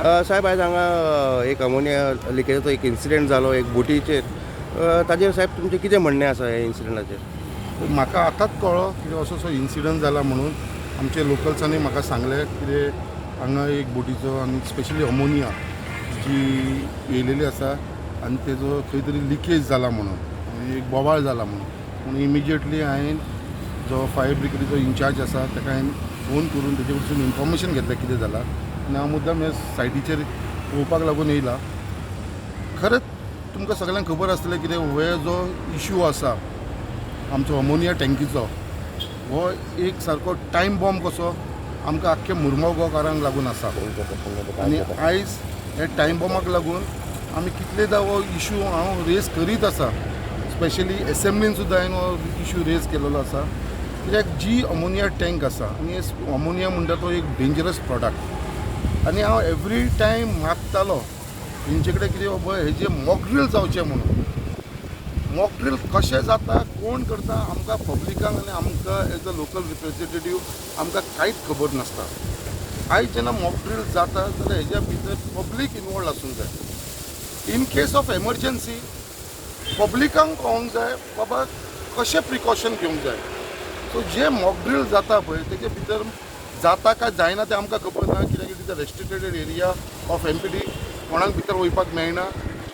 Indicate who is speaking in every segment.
Speaker 1: साहेब, आयज हांगा एक अमोनिया लिकेजाचो एक इन्सिडेंट जालो एक बोटीचेर. ताजेर साहेब, तुमचें कितें म्हणणें आसा ह्या इन्सिडेंटाचेर?
Speaker 2: म्हाका आतांच कळ्ळो कितें असो असो इन्सिडंट जाला म्हणून. आमचे लोकल्सांनी म्हाका सांगलें कितें हांगा एक बोटीचो आनी स्पेशली अमोनिया जी येयलेली आसा आनी तेजो खंय तरी लिकेज जाला म्हणून आनी एक बोवाळ जाला म्हणून. म्हणून इमिजिएटली हांवें जो फायर ब्रिगेडीचो इन्चार्ज आसा ताका हांवें फोन करून तेजे कडसून इन्फॉर्मेशन घेतलें कितें जालां आनी हांव मुद्दाम ह्या सायटीचेर पळोवपाक लागून येयला. खरेंच तुमकां सगल्यांक खबर आसतलें कितें हो जो इशू आसा आमचो अमोनिया टँकीचो, हो एक सारको टायम बॉम्ब कसो आमकां आख्खे मुरगांव गांवकारांक लागून आसा. आनी आयज हे टायम बॉम्बाक लागून आमी कितलेदां हो इशू हांव रेज करीत आसा. स्पेशली एसेंब्लीन सुद्दां हांवें हो इशू रेज केलेलो आसा, कित्याक जी अमोनिया टँक आसा आनी अमोनिया म्हणटा तो एक डेंजरस प्रॉडक्ट. आनी हांव एवरी टायम मागतालो तेंचे कडेन कितें बाबा हेजे मॉकड्रील जावचें म्हणून. मॉकड्रील कशें जाता, कोण करता, आमकां पब्लिकांक आनी आमकां एज अ लोकल रिप्रेझेंटेटीव आमकां कांयच खबर नासता. आयज जेन्ना मॉकड्रील जाता जाल्यार हेज्या भितर पब्लीक इनवॉल्ड आसूंक जाय. इन केस ऑफ एमर्जन्सी पब्लिकांक कळोंक जाय बाबा कशें प्रिकॉशन घेवंक जाय. सो जे मॉकड्रील जाता पळय, तेजे भितर जाता काय जायना तें आमकां खबर ना, कित्याक it is a restricted area of MPD. कोणाक भितर वयपाक मेळना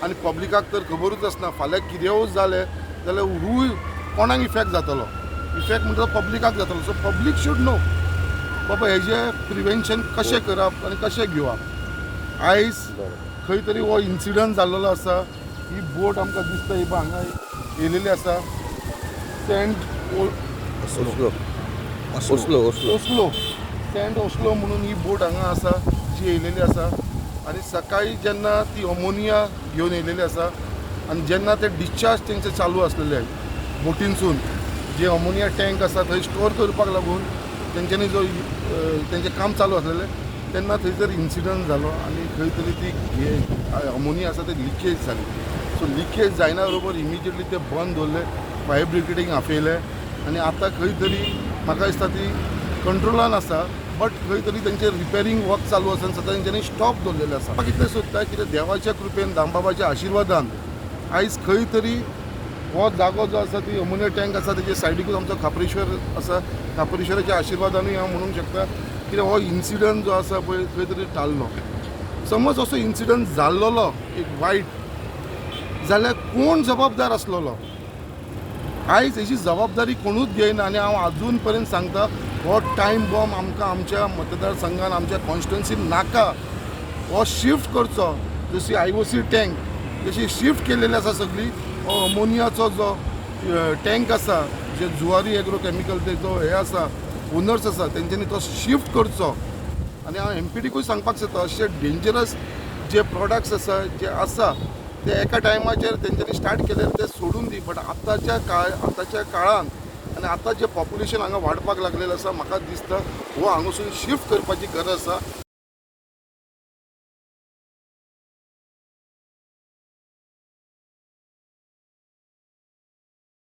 Speaker 2: आनी पब्लिकाक तर खबरूच आसना. फाल्यां कितेंय जालें जाल्यार हूय कोणाक इफेक्ट जातलो? इफेक्ट म्हणटा तो पब्लिकाक जातलो. सो पब्लीक should know बाबा हेजें प्रिवेन्शन कशें करप आनी कशें घेवप. आयज खंय तरी हो इन्सिडंट जाल्लो आसा. ही बोट आमकां दिसता, ही पळय हांगा येयलेली आसा, Saint
Speaker 1: Oslo, Oslo, Oslo.
Speaker 2: Oslo, Saint Oslo म्हणून ही बोट हांगा आसा जी येयलेली आसा. आनी सकाळी जेन्ना ती अमोनिया घेवन येयलेली आसा आनी जेन्ना ते डिस्चार्ज तेंचे चालू आसलेले बोटीनसून, जे अमोनिया टँक आसा थंय स्टोर करपाक लागून तेंच्यांनी जो तेंचें काम चालू आसलेलें, तेन्ना थंयसर इन्सिडंट जालो आनी खंय तरी ती हे अमोनिया आसा ते लिकेज जाली. सो लिकेज जायना बरोबर इमिजिएटली ते बंद दवरले, फायर ब्रिगेडीक आपयले आनी आतां खंय तरी म्हाका दिसता ती कंट्रोलान आसा, बट खंय तरी तेंचें रिपेरींग वर्क चालू आसा आनी सद्या तेंच्यांनी स्टॉप दवरलेलें आसा. म्हाका कितलें सोदता कितें, देवाच्या कृपेन, दामबाबाच्या आशिर्वादान आयज खंय तरी हो जागो जो आसा, ती अमोनिया टँक आसा तेजे सायडीकूच आमचो खाप्रेश्वर आसा. खाप्रेश्वराच्या आशिर्वादानूय हांव म्हणूंक शकता कित्याक हो इन्सिडंट जो आसा पळय खंय तरी टाळ्ळो. समज असो इन्सिडंट जाल्लोलो एक वायट जाल्यार कोण जबाबदार आसलेलो? आयज हेजी जबाबदारी कोणूच घेयना. आनी हांव अजून पर्यंत सांगता, हो टायम बॉम्ब आमकां आमच्या मतदारसंघान, आमच्या कॉन्स्टिट्युन्सीन नाका. हो शिफ्ट करचो. जशी आयओसी टँक जशी शिफ्ट केलेली आसा सगळी, हो अमोनियाचो जो टँक आसा, जे जुवारी एग्रो केमिकल ते जो हे आसा, ओनर्स आसा, तेंच्यांनी तो शिफ्ट करचो. आनी हांव एमपीडीकूय सांगपाक सोदता, अशे डेंजरस जे प्रोडक्ट्स आसा जे आसा ते एका टायमाचेर तेंच्यांनी स्टार्ट केले ते सोडून दी, बट आतांच्या काळान आनी आतां जें पॉप्युलेशन हांगा वाडपाक लागलेलें आसा, म्हाका दिसता हो हांगासून शिफ्ट करपाची गरज आसा.